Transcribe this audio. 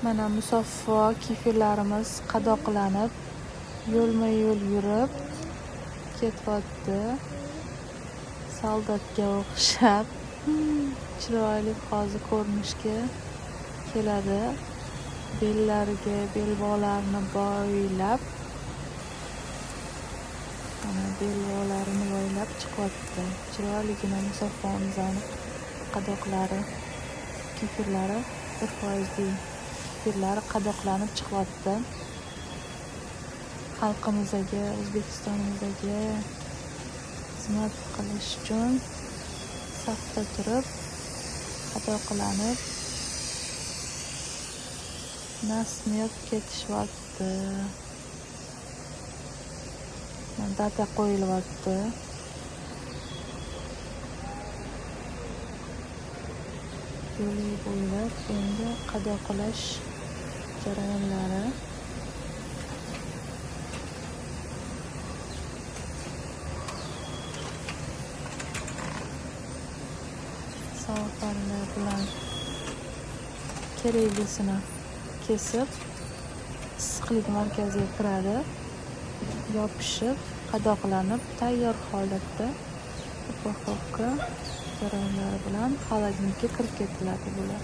Mana musaffo kefirlarimiz qadoqlanib, yo'lma-yo'l yurib ketyapti. Soldatga o'xshab chiroyli hozir ko'rinishga keladi. Bellariga belbog'larini boylab, mana belbog'larini boylab chiqyapti. Chiroyligina musaffomizni qadoqlari, kefirlari 1%li kefirlari qadoqlanib chiqyapti. Xalqimizga, O'zbekistonimizga xizmat qilish uchun safda turib, qadoqlanib nasmiyat ketishyapti. Data qo'yilyapti. Yo'li bo'ylab endi qadoqlash jarayonlari. Sofanlar bilan keraklisini kesib issiqlik markaziga kiradi. Yopishib, qadoqlanib, tayyor holatda upakovka jarayonlari bilan xolodilnikka kirib ketiladi bular.